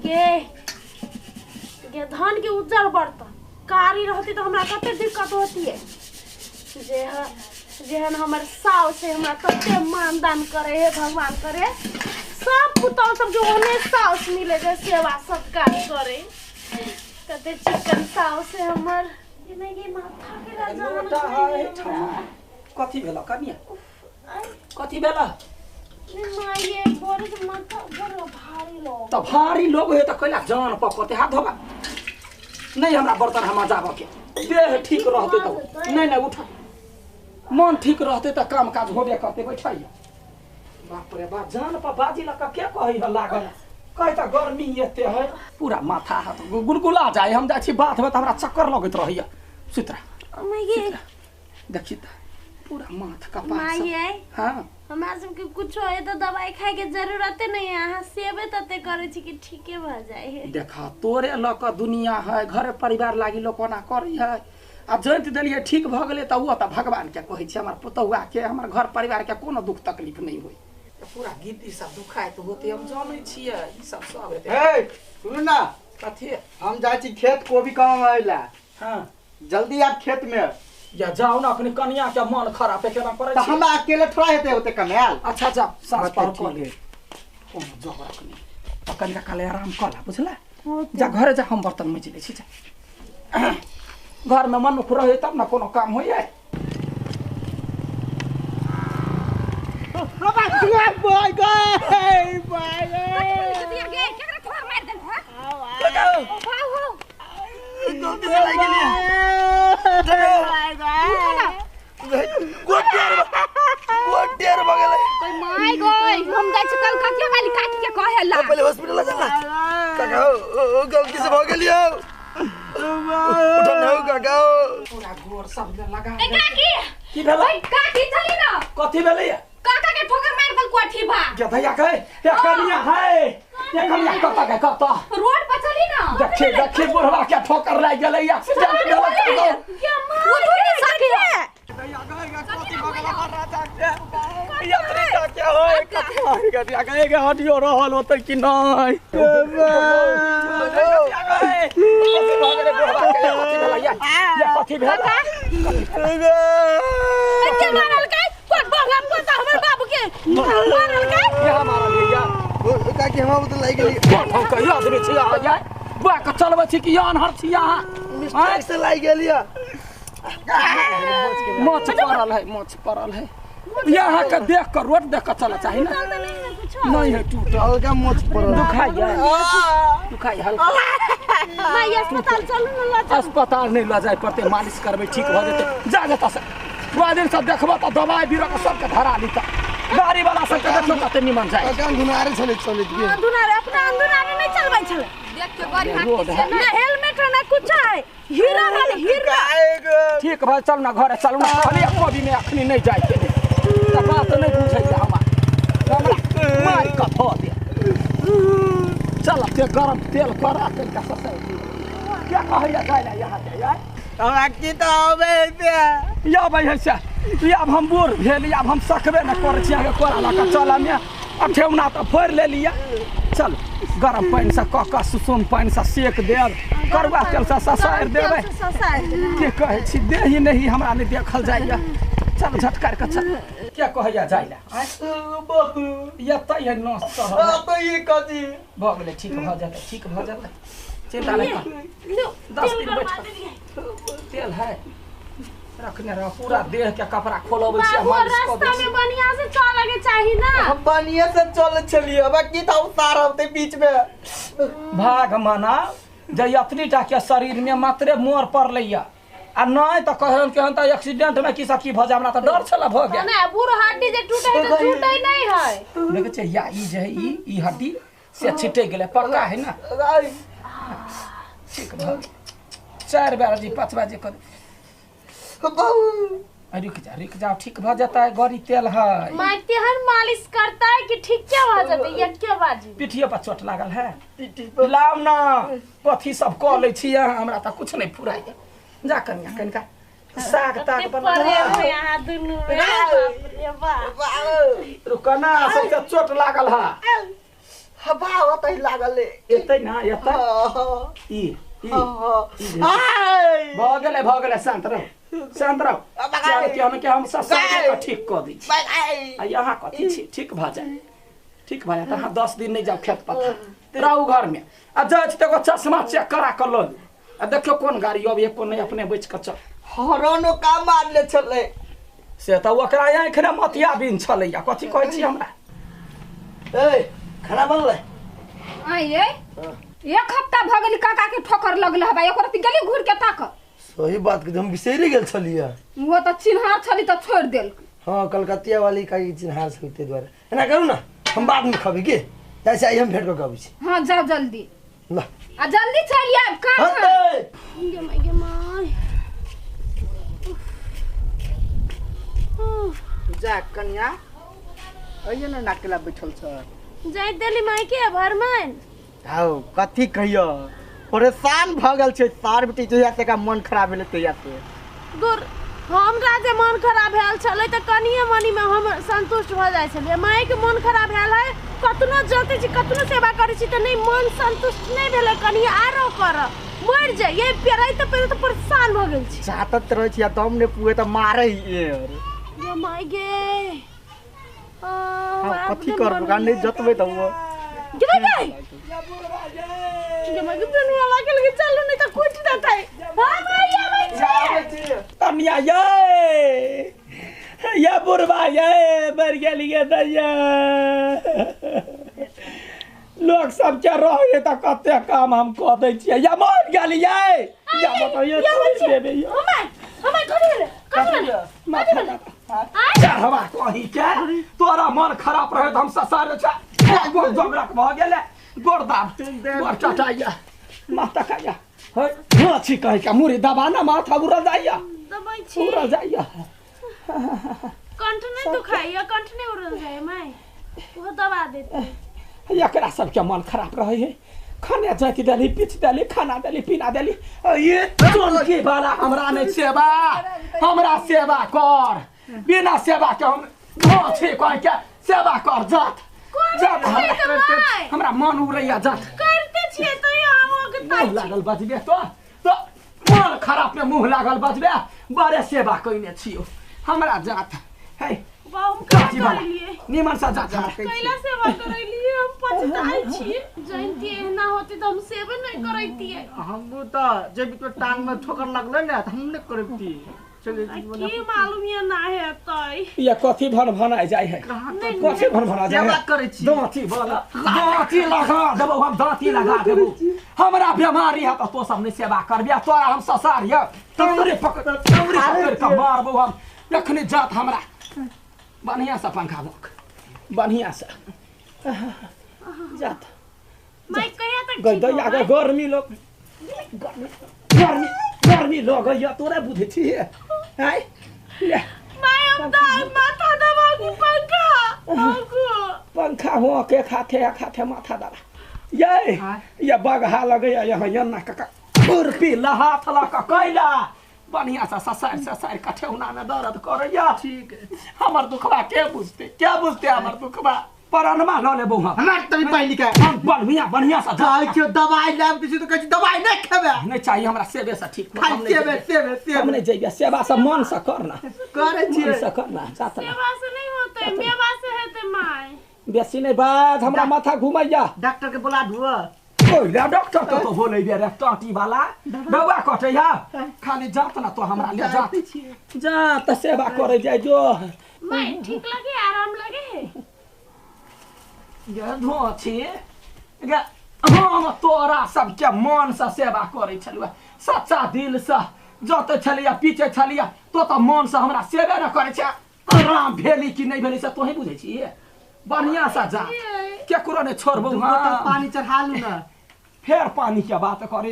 गे गे धान के उज्जर बर्तन कारी रहती तो हमरा कते दिक्कत होती है। जे जेहन हमर सास से हमरा कते मानदान करे है भगवान करे सब पुतौ सब के ओने सास मिले जे सेवा सत्कार करे कते चिकन सास है हमर। ये नहीं ये माथा के राजा कथी भेला कनिया कथी भेला? माये बड़ माथा बड़ भारी लोग त भारी लोग है त कैला जान पकड़ते हाथ धोबा नहीं हमरा बर्तन हम जाब के देह ठीक रहते त नहीं नहीं उठा मन ठीक रहते त काम काज होबे करते बैठाइए। बाप रे बाप जान पर बाजी लका के कही ह लागल कहि त गर्मी एते है पूरा माथा हाथ गुलगुला जाय हम जाइ छी बाथ में त हमरा चक्कर लगैत रहैया। सुतरा माये देखी त पूरा माथ कपार माये। हां हमरा सब के कुछ है त दवाई खाए के जरूरत नहीं है अहाँ सेवे तते करे छी कि ठीके भ जाय है। देखा तोरे ल क दुनिया है घर परिवार लागी लोक ओना करी है आ जैत देलिए ठीक भ गेलै त ओ त भगवान के कहै छी हमर पुतहुआ के हमर घर परिवार के कोनो दुख तकलीफ नहीं होई। पूरा गिद्दी सब दुखाइत होते हम जानै छियै ई सब सब हेतै। ए सुनू ना कथी हम जाइ छी खेत कोबी कमाबै ला। हां जल्दी आप खेत में या जाओ ना अपने कनिया के मन खराब है केना करै त छी हमरा अकेले थोड़ा हेतै होते कमायल। अच्छा जा साँझ पर क ले कोनो जबर नहीं त कनिका काले आराम कर ला बुझला जा घरे जा हम बर्तन मजि लै छी जा घर में मनुख रहे तब ना कोनो काम होइए। पहले हॉस्पिटल चलना काका गलती से भ गेलियो उठो न काका पूरा गोर सब में लगा ए काकी की भेलै काकी चली ना कथी भेलै काका के ठोकर मार देल कोठी बा के भैया के ए कनिया है ए कनिया कत के कत रोड पर चली ना देखे देखे बुढ़वा के ठोकर लागि गेलै एक्सीडेंट भेलै वो थोड़ी सके यात्री का क्या होय कथी होय कथी के के हटियो रहल होतै कि नै कथी भेलै के मारल के कोन बंगा पोता हमर बाबू के मारल के यहाँ मारल या काकी हम तो लागि गेली हम कहियो आदमी छी आ जाय बा के चलबै छी कि अनहर छी अहाँ मिस्टेक से लागि गेली मोछ पड़ल है मोछ पड़ल है यहाँ के देख कर रोड देख कर चला चाही ना नहीं है टूटल हल्का मोच पड़ल दुखाई दुखाई हल्का माय अस्पताल चलू न ल अस्पताल नहीं ल जाय पड़ते मालिश करबै ठीक भ जेतै जा जता से पूरा दिन सब देखबो त दवाई बीरो के सबके धरा ली त गाड़ी वाला सबके देखो कते निमन जाय काका धुनारे छलै चलैत के धुनारे अपना अंधुनारे नहीं चलबै छलै देख के गाड़ी हाथ है ना हेलमेट ना कुछ है हीरा वाले हीरा ठीक भाई चल ना घरे चल ना कहली कोबी में अखनी नहीं जाय के त बात नहीं बुझैया हमरा हमरा मार के धो दे चल ते गरम तेल करा के का ससै क्या कहैया जाय ला यहाँ के यार हमरा की त आबै पे या भाई है से आब हम बूढ़ भेल आब हम सकबे न करै छी अहाँके कोरा लऽ कऽ चलऽ मे आ ठेहुना तऽ फोड़ि लेलियै चल गरम पानि से कऽ कऽ सुसुम पानि से सेक देब करुआ तेल से ससारि देबै के कहै छी देही नहीं हमरा नहीं देखल जाइए चल झटकार के चल क्या कहैया जाय ला एतै है नस चढ़ल कथी भऽ गेलै ठीक भऽ जेतै ठीक भऽ जेतै चिंता नहीं कर 10 दिन बैठ तेल है रखने रह पूरा देह के कपड़ा खोलबै छी मालिश कऽ दै रास्ता में बढ़िया से चले के चाही ना हम बढ़िया से चल छलिए अब की त उतार होते बीच में भाग माना जे एतनी टा के शरीर में मात्रे मोर पड़लैया आ नहीं त कहन केहन त एक्सीडेंट में की सब की भ जाय हमरा त डर छला भ गेल ना बूढ़ हड्डी जे टूटे है त टूटे नहीं है देखै छै या ई जे है ई हड्डी से छिटै गेलै पक्का है ना ठीक भ 4 बार जी 5 बार जी कर रुक जाओ ठीक भ जाता है गरी तेल है माय तेहन मालिश करता है कि ठीक के भ जाते एक बाजी पिठिए पर चोट लागल है लाव ना कथी सब क लै छी अहाँ हमरा त कुछ नहीं फुराइए जा कनिया कनिका साग ताग बना यहाँ दुनू में बाप रे बाप रुकना सबके चोट लागल है हवा ओतै लागल एतै ना एतै ई ई भऽ गेलै शांत रहो शांत रहो चल के हम ससुर के ठीक कऽ दै छी आ यहाँ कथी छी ठीक भऽ जाए ठीक भऽ जाए तऽ अहाँ 10 दिन नहीं जाओ खेत पथार रहू घर में आ जाइ छी तऽ एगो चश्मा चेक करा कऽ लऽ लू आ देखियौ कोन गाड़ी अबैए कोन नहीं अपने बचि कऽ चल हरनो का मारले छलै से तऽ ओकरा आँखि ने मोतियाबिन छलैया कथी कहै छी हमरा ए खाना बनलै आइए एक हफ्ता भऽ गेल काका के ठोकर लगल हबा एको रति गेली घूर के ताक सही बात के हम बिसरि गेल छलियै वो तऽ चिन्हार छली तऽ छोड़ देल हां कलकतिया वाली का चिन्हार छल ते द्वारे एना करू ना हम बाद में खबी के जैसे आई हम भेट के कहबै छी हां जाओ जल्दी ल आ जल्दी चल आब काम है गे my गे my जा कन्या अइए न नाकेला बैठल छ जाय देली माई के भरमन हाउ कथी कहियो परेशान भ गेल छै सार बेटी जहिया से का मन खराब भेलै तहिया से दूर हमरा जे मन खराब भेल छलै तऽ कनिये मनी में हम संतुष्ट भऽ जाइ छलियै माई के मन खराब भेल है कतनो जोते छी कतनो सेवा करै छी तऽ नहीं मन संतुष्ट नहीं भेलै कनिये आरो कर मर जाइए पेराइत पेराइत परेशान भऽ गेल छी जातत रहै छी आ दम ने पुए तऽ मारै ये गे माई गे कथी करब का नहीं जतबै तऽ वो गे गे गे माई गे दुनिया लागल के चलू नहीं तऽ कुटि देतै हां माई आबै छी कन्या ये या बुढ़बा ये मर गेलिए दैया लोग सब के रहे तऽ कते काम हम कऽ दै छियै या मर गेलियै या बताइए छोड़ि देबै हमाय हमाय कथी भेलै कथी भेलै माथा चढ़वा कही के तोरा मन खराब रहे तऽ हम ससारे छै गोड़ जोगरक भऽ गेलै गोड़ दाब गोड़ चटाइया माथा खाइया हे छी कही के मुड़ी दबा ना माथा उड़ल जाइया दबै छी उड़ल जाइया कंठ नहीं दुखाइया कंठ नहीं उड़ल जाए माई वो दबा देते एकरा सबके मन खराब रहे है खाने जाति देली पीछ देली खाना देली पीना देली ये चोनकी वाला हमरा नहीं सेवा हमरा सेवा कर बिना सेवा के हम छी कह के सेवा कर जात जात हमरा मन उड़ैया जात करते छियै तो यहाँ के मुँह लागल बजबे तो मन खराब में मुँह लागल बजबे बड़े सेवा कइने छियो हमरा जात है निमन सा जात कैला सेवा करैलिए हम पछताइ छी जैनती एहना होती तऽ हम सेवे नहीं करैतिए हमहु तऽ जे बीच में टांग में ठोकर लगलै ने तऽ हम नहीं करैती की मालूम ये ना हेतै ये कथी भन भनाइ जाइ है कथी भन भना जाइ सेवा करै छी दाँती वाला दाँती लगा देबौ हम दाँती लगा देबौ हमरा बीमारी है तऽ तो सब नहीं सेवा करबे तोरा हम ससार ये तोरे पकड़ तोरे पकड़ के मारबौ हम एखने जात हमरा बढ़िया से पंखा भोक बढ़िया से जात माई कहिया तक गई दैया के गर्मी लोग गर्मी गर्मी गर्मी लगैया तोरा बुझै छी आइ ले माई हम तऽ माथा दबा की पंखा पंखा हो के खाथे खाथे माथा दबा ये ये बगहा लगैया यहाँ यन्ना काका खुरपी लहाथ लऽ कऽ कैला बढ़िया से ससारि ससारि कऽ ठेहुना में दर्द करैया ठीक हमर दुखबा के बुझते हमर दुखबा परानमा लऽ लेबौ हम हमरा तभी पढ़ लिखा हम बढ़िया बढ़िया से कहै छियौ दवाइ लाब दै छियौ तऽ कहै छी दवाइ नहि खेबै नहीं चाहिए हमरा सेवे से ठीक खाली सेवे सेवे सेवे हम नहीं जइबे सेवा से मन से कर ना करै छियै मन से कर ना जात ना सेवा से नहीं होतै मेवा से हेतै माई बेसी नहीं बाज हमरा माथा घुमैया डॉक्टर के बोला धुआ ओइ डॉक्टर के तो बोलै बे रे टाटी वाला बौआ कटैया खाली जात ना तो हमरा ले जात जा त सेवा करै जाय जो माई ठीक लगे आराम लगे है ये धोछी गे हम तोरा सबके मन से सेवा करै छलुआ सच्चा दिल से जते छलिया पीछे छलिया तो त मन से हमरा सेवे न करै छै आराम भेली कि नहीं भेली से तोही बुझै छी बढ़िया से जा केकरो नहीं छोड़बौ हां पानी चढ़ा लू ना फेर पानी के बात करे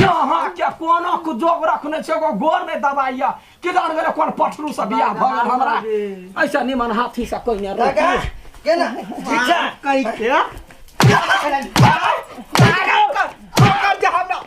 यहाँ के कोनो के जोग रखने छै एगो गोर नहीं दबाइया कि जान गेलै कोन पठरू से बियाह भऽ गेल हमरा ऐसा निमन हाथी से कोई नहीं काका केना ठीक छै कहि के ठोकर जे हमरा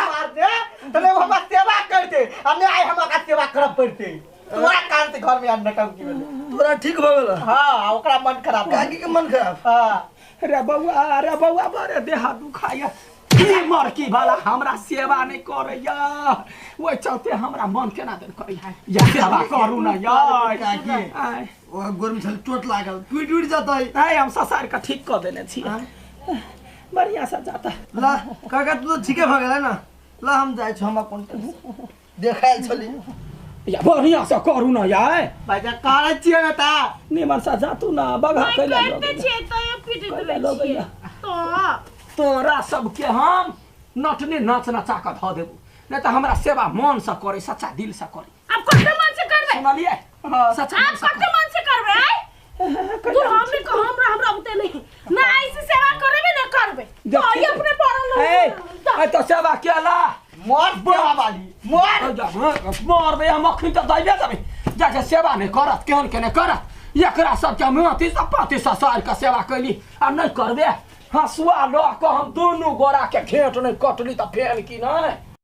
मार दे तने हमरा सेवा करते आ नहि आइ हमरा सेवा करब पड़ते तोरा कारण से घर में आन नटंकी भेलै तोरा ठीक भऽ गेल हां ओकरा मन खराब काकी के मन खराब हां रे बौआ, रे बौआ, बड़े देह दुखाइया। ई मरकी वाला हमरा सेवा नहीं करैया, ओहि चलते हमरा मन केना देन करैया। या सेवा करू ना यार। काकी ओ गोर में छल चोट लागल, टूट टूट जतै। नहीं, हम ससार के ठीक कर देने छी, बढ़िया से जाता। ला काका तू तो ठीके भ गेलै ना। ला हम जाइ छी, हम अपन देखायल छली। या बढ़िया से करू ना यार। भाइजा करै छियै ना ता निमन से जातू ना बघा कैला करते छियै तैयो पीटैत रहै छियै। तो तोरा सबके हम नटने नाच नचा के धऽ देबू, नहीं तो हमरा सेवा मन से करे, सच्चा दिल से करे। आप कते मन से करबै? सुनलियै? सच्चा आप कते मन से करबै? तू हमरे को हमरा हमरा बुते नहीं ना ऐसे सेवा करबे ना करबे। तो ई अपने पड़ल ए ए तो सेवा केला मर सेवा वाली मर मरबे हम अखन त दैबे देबै। जाके सेवा नहीं करत, केहन के नहीं करत। एकरा सबके हम अथी से पाँच ससार के सेवा कैली आ नहीं करबे। हँसुआ लऽ कऽ हम दुनू गोरा के घेंट नहीं कटली तऽ फेर की नहीं।